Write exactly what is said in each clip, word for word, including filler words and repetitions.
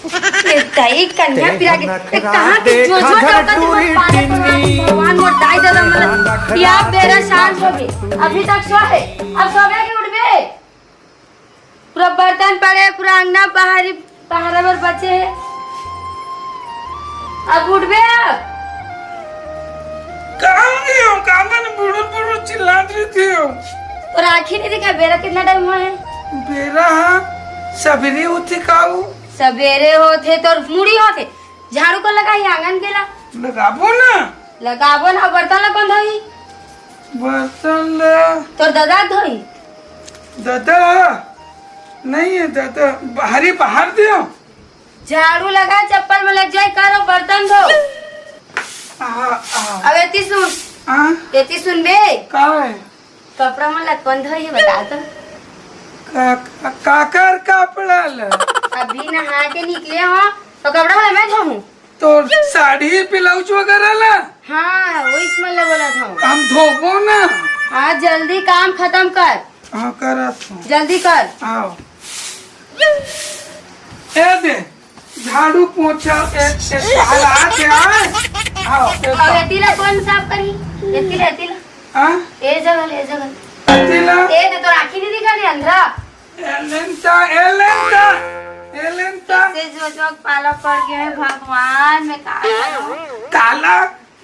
ए दाई, कन्या पिला के, ए, कहाँ के जो जो डौका तुमन पाले पड़वा के भगवान मोर दाई ददा मन या बेरा शांत हो गए। अभी तक सो है, अब सोबे के उठबे। पूरा बर्तन पड़े, पूरा अंगना बाहरी, बाहर बर बचे है। अब उठबे अब। कहाँ गए हो? कामन बुड़ुर बुड़ुर चिल्लात रहिथे हो। तोर आँखी नहीं दिखा, बेरा कितना टाइम हुआ है? बेरा हा, सबेरे होथे का वो? सबेरे होथे, तोर मुड़ी होथे। झाड़ू कोन लगाही आंगन के ला? लगाबो ना। लगाबो ना, बर्तन ला कोन धोही? बर्तन ला तोर ददा धोही। ददा नहीं है, ददा बाहरी बाहर दियो। झाड़ू लगा, चप्पल में लग जाए, करो बर्तन धो। आ, आ। अब एती सुन। हाँ? एती सुन बे। का है? कपड़ा मन ला कोन धोही बता तो। का, का, काकर कपड़ा ला? अभी नहा के निकले हो तो कपड़ा मन ला मैं धोहूँ। तो साड़ी ब्लाउज वगैरह ला? हाँ, वही मन ला बोला था। हम धोबो ना। हाँ, जल्दी काम खत्म कर। हाँ, करत हूँ। जल्दी कर। आओ। ए दे, झाड़ू पोछा, ए, ए, टहला के आए। आओ, ए, अब एती ला कोन साफ करी? एती ला, एती ला। हाँ? ए जगह, ए जगह। एती ला। ए दे, तोर आँखी नहीं दिखा दे अंधरा। ए लेंता, ए लेंता, ए लेंता। से जो जो पाला पड़ गए हैं भगवान, मैं का करूं? काला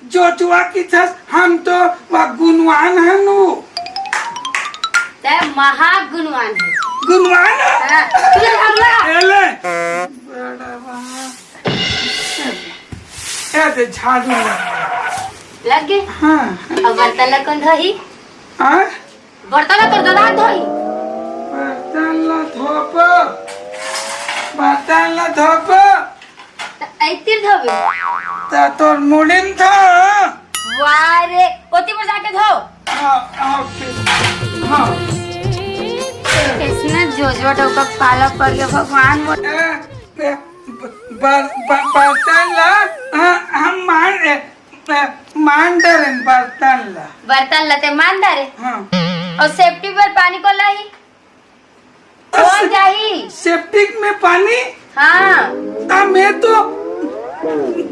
जोजुआ किथस, हम तो वह गुणवान हनु। तै महागुणवान है। गुणवान है? हाँ, तू ले हम ला। ए ले। बड़ा वाह। ए दे झाड़ू लग। लग गए? हाँ। अब बर्तन ला कोन धोही? हाँ? बर्तन ला तोर ददा धोही। बर्तन ला धोबो। बर्तन ला धोबो। त ऐतिर धोबे। त तोर मुड़िन था। वाह रे, ओती पर जाके धो। हाँ, हाँ, फिर, हाँ। इसने जोजवा डौका पाला पड़ गया, भगवान मोर। ए, ए, ब-, ब-, ब-, बर्तन ला, हाँ, हम मान, ए, ए, मान डरेन बर्तन ला। बर्तन ला ते मान डरे? हाँ। और सेफ्टी बर पानी कोन लाही? कोन जाही? सेप्टिक में पानी? हाँ। ता मैं तो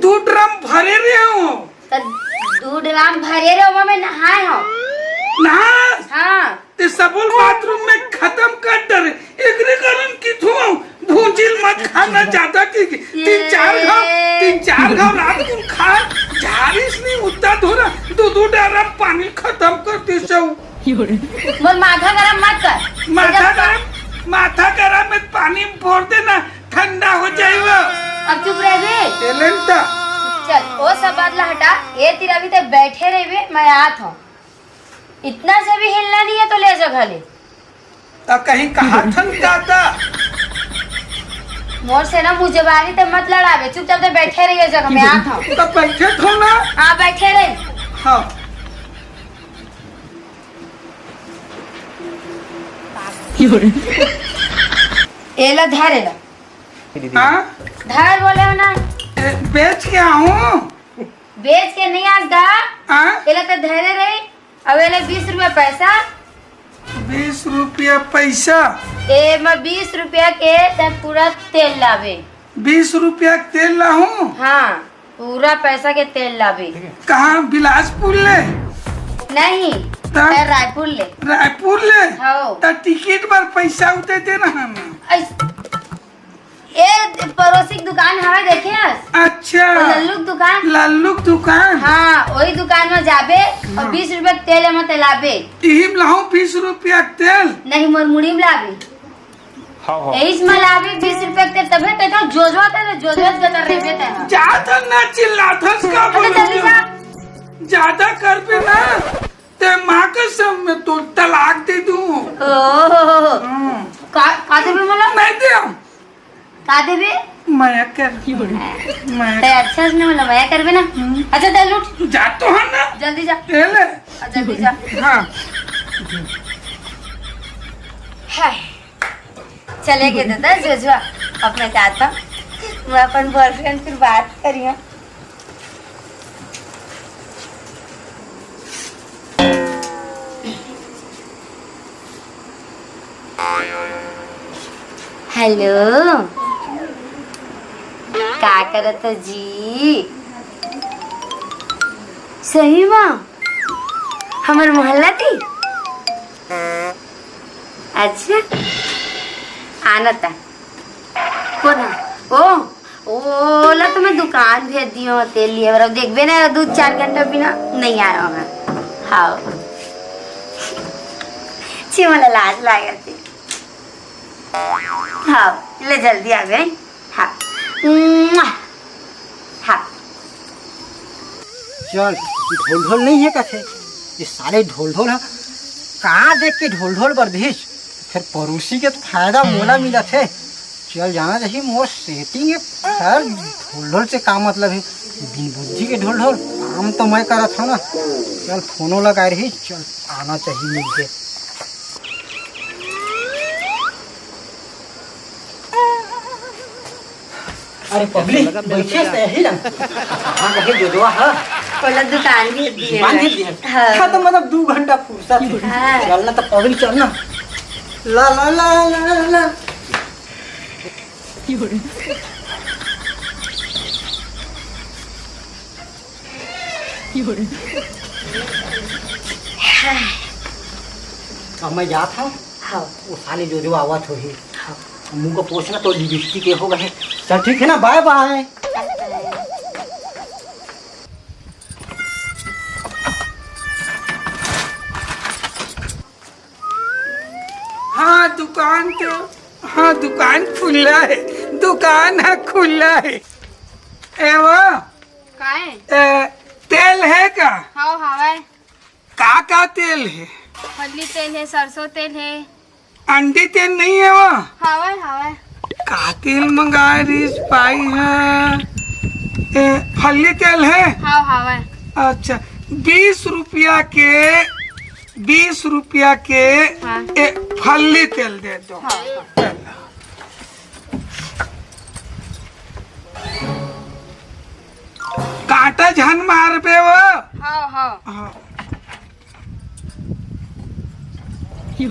दू ड्रम भरे रहे हूँ। त दू ड्रम भरे रहे हो, मैं नहाए हूँ। नहा? हाँ। ते सबुल बाथरूम में खत्म कर डरे। एकरे कारण किथों भूंजिल मत खाना ज्यादा की, की। तीन चार घाव, तीन चार घाव रात को खा, झारिस नहीं उत्ता धोरा, दू दू ड्रम पानी खत्म कर दे सब। मोर माथा गरम मत कर। माथा गरम, माथा गरम में पानी में फोड़ देना, ठंडा हो जाएगा। अब चुप रह बे। एलेंता। चल, वो सब बात ला हटा। ए तीर अभी ते बैठे रहिबे, मैं आत हूँ। इतना से भी हिलना नहीं है तो ले जा घले। त कहीं कहा थन दादा। मोर से ना मुँह जबानी ते मत लड़ाबे, चुपचाप ते बैठे रहिए जगह में, आत हूँ। तो बैठे थो ना। हाँ, बैठे रहे। हाँ। एला धर एला। हाँ? धर बोले हो ना। ए, बेच के आऊँ। बेच के नहीं आज दा। हाँ? एला तो धरे रही। अब एला बीस रुपया पैसा। बीस रुपया पैसा? ए, मैं बीस रुपया के ते पूरा तेल लावे। बीस रुपया के तेल लाहूँ? हाँ, पूरा पैसा के तेल लावे। कहाँ, बिलासपुर ले? नहीं, त? मैं रायपुर ले। रायपुर ले? हाँ। त टिकट बर पैसा उते दे रहा ना। ऐस-, ए पड़ोसी के दुकान हवे, देखे हस? अच्छा। वो लल्लू के दुकान? लल्लू के दुकान? हाँ, वही दुकान में जाबे और हाँ। बीस रुपया के तेल एमा ते लाबे। इही में लाहूँ बीस रुपया के तेल? नहीं, मोर मुड़ी में लाबे। हाँ, हाँ। यही में लाबे बीस रुपया के तेल, तबे ते तो जोजवा ते, जोजवा के तर रेबे ते। जा तो ना चिल्ला, धस का अच्छा, बोलू? जल्दी जा। ज्यादा कर पे ना, ते माँ कसम में तो तलाक दे दूँ। ओहो। हाँ। का, का देबे मोला? नहीं दे। का देबे? मया कर। मया ते अच्छा से नहीं बोला, मया करबे ना। हम्म। अच्छा, चल उठ। जा तो है ना। जल्दी जा। ले ले। हाँ, जल्दी जा। हाँ। हाय। चले गए दादा, जोजवा। अब मैं जाता हूँ। मैं अपन बॉयफ्रेंड फिर बात करियो। हेलो, का करत हो जी? सही मा? हमर मोहल्ला ती? अच्छा, आना ता। कोन हा? ओ, ओला तो मैं दुकान भेज दियो तेल लिए बर। अब देखबे ना, दू चार घंटा बिना नहीं आया होगा। हाँ। छी, मोला लाज लागत हे। हाँ, ले जल्दी आबे। हाँ। मुआ। हाँ। चल, ढोल ढोल नहीं है कथे। ये साले ढोल ढोल है। कहाँ देख के ढोल ढोल बर दिस? फिर पड़ोसी के तो फायदा मोला मिलत हे। चल जाना चाहिए, मोर सेटिंग है। सर, ढोल ढोल से का मतलब है? बिन बुद्धि के ढोल ढोल, काम तो मैं करत हूँ ना। चल, फोनो लगा रही, चल, आना चाहिए मिलके। अरे पगली, बइठे से यही ना। कहाँ गए जोजवा ह? ओला दुकान भेज दिए दुकान हैं। भेज दिए? हाँ। हाँ, तो मतलब दू घंटा फुर्सत हे। हाँ। चल ना तो पगली, चल ना। ला, ला, ला, ला, ला। अब मैं जात हूँ। हाँ। वो साले जोजवा आवत होही। हाँ। मुँह को पोछना तो लिपस्टिक के हो गए। चल ठीक है ना, बाय बाय। हाँ, दुकान तो, हाँ, दुकान खुला है, दुकान है खुला है। ए वो, काय? ए, तेल है का? हाव, हावय। का का तेल है? फल्ली तेल है, सरसों तेल है। अंडी तेल नहीं है वो? हावय, हावय। का तेल मंगाए रहिस बाई ह? ए, फल्ली तेल है? हाव, हावय। अच्छा, बीस रुपया के, बीस रुपया के हाँ। ए, फल्ली तेल दे दो। हाँ, हाँ। कांटा झन मारबे वो। हाँ, हाँ। हाँ। ये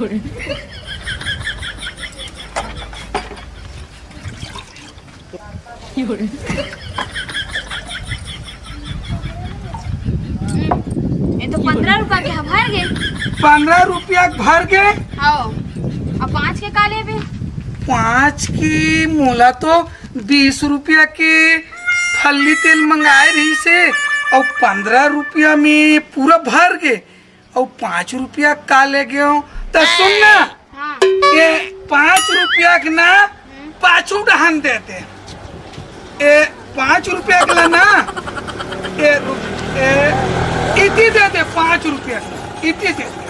तो पंद्रह रुपया के ह, भर गे। पंद्रह रुपया के भर गे? हाँ। अब पाँच के का लेबे? पाँच के मोला तो बीस रुपया के फल्ली तेल मंगाए रहिस हे, अउ पंद्रह रुपया में पूरा भर गे, अउ पाँच रुपया का ले गेव। त सुन ना, हाँ। ये पाँच रुपया के ना पाछू डहन दे दे। ए, पाँच रुपया के ला ना, ए, रु-, ए, इति दे दे, पाँच रुपया के, इति दे दे,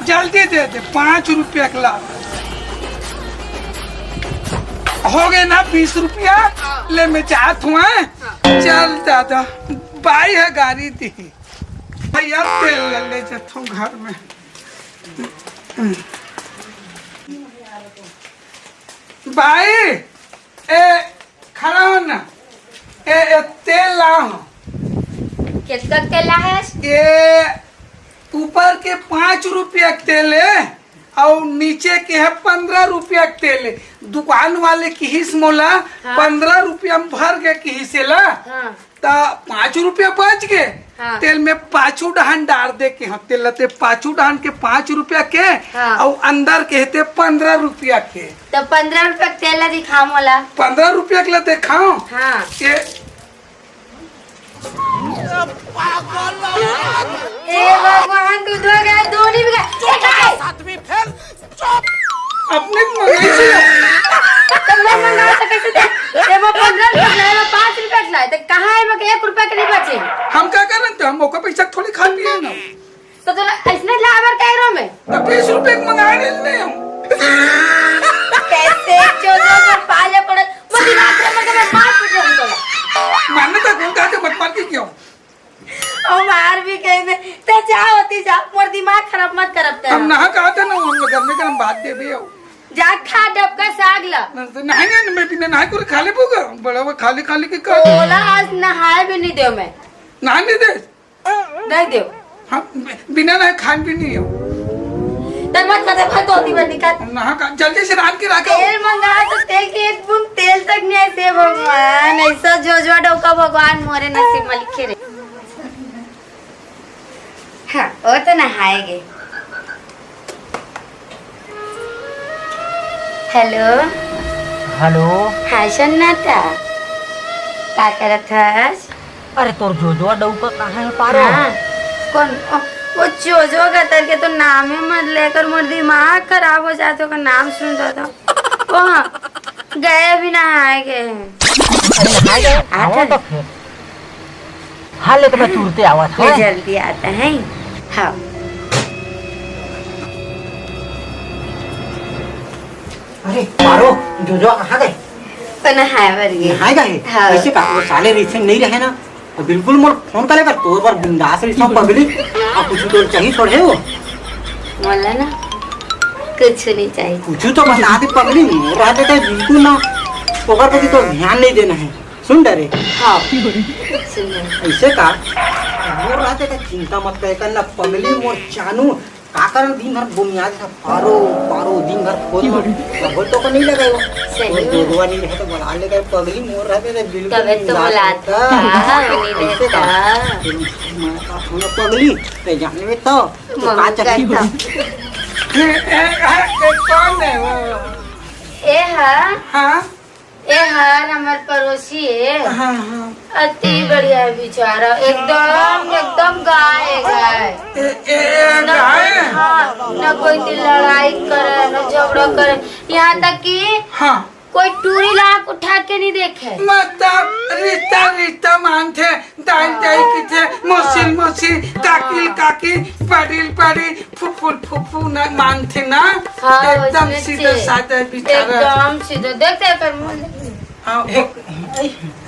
जल्दी दे दे, पाँच रुपया के ला। हो गए ना बीस रुपया, ले मैं जात हूँ, हैं? चल दादा, बाई ह गारी दिही। भैया, तेल ले, ले जात हूँ घर में। बाई, ए, खड़ा हो ना। ए, ए, तेल लाओ। कितना तेल है? ये ऊपर के पाँच रुपया के तेल है और नीचे के है पंद्रह रुपया के तेल है। दुकान वाले किहिस मोला हाँ। पंद्रह रुपया में भर के किहिस ला। हाँ। त पाँच रुपया बच गे, हाँ। तेल में पाछू डहान डार दे के, हाँ, तेल लते पाछू डहान के पाँच रुपया के, हाँ। अउ अंदर के हेते पंद्रह रुपया के। त पंद्रह रुपया के तेल ला दिखा मोला। पंद्रह रुपया के ला दिखाओ। हाँ। ये ए भगवान, तू धो गया, धोनी भी गया। सातवीं फेल। चुप। अपने मंगाई से। त मैं मंगाओ त कैसे दे? एमा पंद्रह रुपया के लाए, एमा पाँच रुपया के लाए, त कहाँ है, एमा एक रुपया के नहीं बचे? हम का करन, त हम ओकर पैसा थोड़ी खा पिए ना। त तोला ऐसने लाए बर कह रहा मैं। त बीस रुपया के मंगा ले ले हम। कैसे चोदो में पाले पड़े, वो दिमाग से मर के मैं मार पीट रहा हूँ तोला। मारने तक हम कहा के मत मार के क्यों? अउ मार भी कही दे, ते जा होती जा, मोर दिमाग खराब मत करब ते। हम नहा कहा थे ना, हम घर में गरम भात दे भी हो। जा खा डबका साग ला। नहीं, नहीं, मैं बिना नहाए को खा ले पूगा, बड़ा वो खाली खाली के का। ओला आज नहाए भी नहीं दे मैं। नहा नहीं दे। नहीं दे। हम बिना नहाए खान भी नहीं हो। तन मत कर दे भाई, धोती बंदी कर। ना का, जल्दी से रांध के रखो। तेल मंगा तो तेल के एक बूंद तेल तक नहीं आए, हे भगवान, ऐसा जोजवा डौका भगवान मोरे नसीब में लिखे रे। हाँ, वो तो नहाए गे। हेलो। हेलो। हाँ सन्नाटा, का करत हस? अरे तोर जोजवा डौका कहाँ हे पारो? हाँ, कौन? ओ, वो जोजवा गतर के तो नाम ही मत लेकर मोर दिमाग खराब हो जात हे, ओकर नाम सुन तो। ओ हाँ, गए भी नहाए गे। अरे नहाए गे? आवा तो फिर। हाँ, ले तो मैं तुरते आवत हँव। जल्दी आता है। हाँ। अरे पारो, जोजवा कहाँ गे? तो नहाए बर गे। नहाए गे? हाँ। वैसे का, वो साले रिसेंट नहीं रहे ना, तो बिल्कुल मोर फोन करे कर, तोर बर बिंदास रहिस पगली। अब कुछ तो चाहिए थोड़े हो। बोला ना, कुछ नहीं चाहिए। कुछ तो बता दे पगली, मोर रहते तो बिल्कुल ना, ओकर प्रति तो ध्यान नहीं देना है। सुन डरे। हाँ। सुन डरे। ऐसे का? मोर रहते का चिंता मत करे कर ना पगली, मोर जानू। का करन दिन भर घूमिया था, पारो, पारो, दिन भर फोन में। बोल तो को नहीं लगाए वो। सही वो में। जोगवा नहीं रहे तो बुला ले गए पगली, मोर रहते तो बिल्कुल तबे तो नहीं बुलाता। हाँ, नहीं ऐसे रहता। का? मैं का फोन पगली, ते जान में तो, तो का मम्मी चाहिए? का था? ए, ए, ए, ए, कौन है वो? ए हा। हाँ? ए हर हमर पड़ोसी हे। हाँ, हाँ। अति बढ़िया हे बेचारा, एकदम, एकदम गाय हे, गाय। ए, ए, ए, न गाय? कोई, हाँ, न कोई दिन लड़ाई करे, न झगड़ा करे, यहाँ तक कि हाँ। कोई टूरी लाख उठा के नहीं देखे। मतलब रिश्ता, रिश्ता मानथे, दाई, दाई किथे, मौसी, मौसी, काकी, काकी, पड़िल, पड़िल, फुफुल, फुफू ना मानथे ना। हाँ, एकदम वैसने सीधा छे। साधा बेचारा। एकदम सीधा। देख, देख कर मुंह देख। हाँ, एक,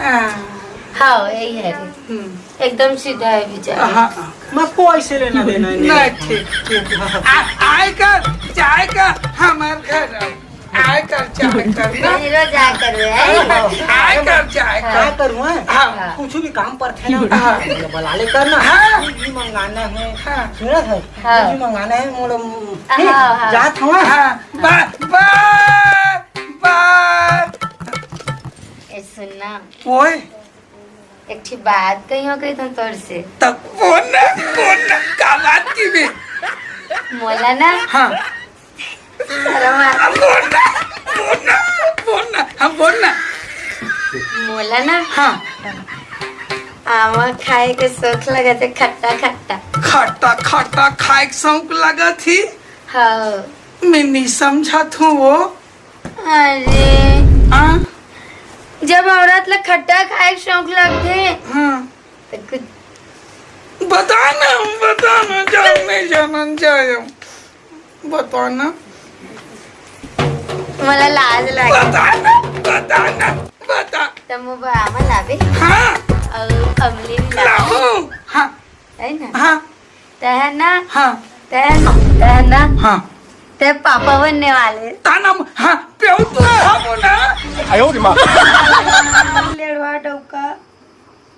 हाँ। हाँ, यही है रे। हम्म। एकदम सीधा है बेचारा। हाँ, हाँ। मैं कोई से लेना देना नहीं। नहीं, ठीक, ठीक। आ, आए कर, जाए कर, हमार घर आए। आए कर, जाए कर ना। नहीं, रोज आए कर, हैं? आए कर, जाए कर। आए कर, हैं? हाँ। कुछ भी काम पर थे ना, हाँ। मुझे बुला ले कर ना। हाँ। कुछ भी मंगाना है। हाँ। सुना था? हाँ। कुछ भी मंगाना है, मोला, हाँ, हाँ। जात हूँ। हाँ। बा-, बा-, बा-, ए, सुन ना। ओए। एक ठी बात कही हो कही तुम तोर से। तब बोल ना, बोल ना, का बात की बे? मोला ना। हाँ। शर्म आ- अब बोल ना, बोल ना, बोल ना, हाँ, बोल ना। मोला ना। हाँ। आमा खाए के शौक लगत हे, खट्टा, खट्टा। खट्टा, खट्टा खाए के शौक लगत ही? हाँ। मैं नहीं समझत हूँ वो। अरे। हाँ? जब औरत ला खट्टा खाए के शौक लगथे, हाँ। तो कुछ बता ना, बता ना, जाओ, नहीं जाना, जाओ। बता ना। मोला लाज लागे। बता ना, बता ना, बता। तो मुँह बा-, आमा लाबे। हाँ। और अमली भी लाबे। लाओ। हाँ। है ना? हाँ। तै ह ना? हाँ। तै ह ना? तै ह ना? हाँ। तै पापा बनने वाले। ताना म-, हाँ, प्यो तो खाबो ना। आयो रे माँ। लेड़वा डौका।